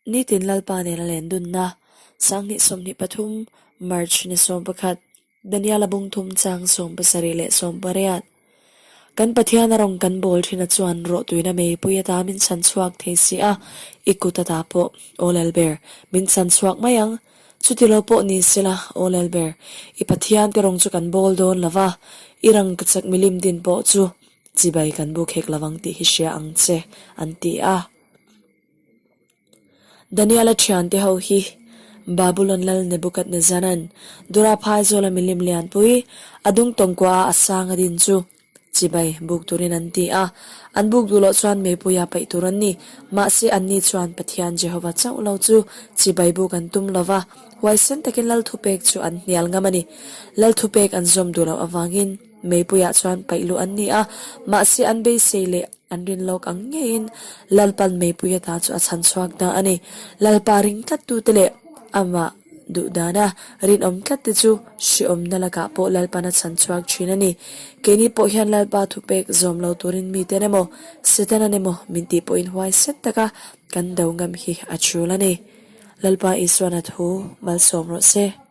Nitin Lalpa nena len dunna, 2023, March ni 11, Daniela bung thum chang 70 leh 18. Kan Pathian a rawng kan bawl thin a chuan rawhtuina meipui ata min chhan chhuak thei si a, i kut ata pawh, Aw Lalber, min chhan chhuak mai ang. Chuti lo pawh ni sela, Aw Lalber, i Pathian te rawng chu kan bawl dawn lo va, i rangkachak milim din pawh chu chibai kan buk hek lo vang tih hi hria ang che, an ti a. Daniela thiante ho hi Babulon lal Nebukadnezzara'n Dura phaizawla milim lianpui a dung tawngkua a a sang a din chu chibai buk turin an ti a. An buk duh loh chuan meipuia paih tur an ni. Mahse anni chuan Pathian Jehova chauh lo chu chibai buk an tum lo va, huaisen takin lal thupek chu an hnial ngam a ni. Lal thupek an zawm duh loh avangin meipuiah chuan paih luh an ni a, mahse an beisei leh An rin lawk ang ngeiin Lalpan meipui ata chu a chhan chhuak ta a ni. Lalpa ring tlattute leh amah duh dana rinawm tlatte chu hriawmna lakah pawh Lalpan a chhan chhuak thin a ni. Keini pawh hian Lalpa thupek zawm lo turin miten emaw, Setanan emaw min tih pawhin huaisen taka kan do ngam hi a tul a ni. Lalpa Isuan a thu malsawm rawh se.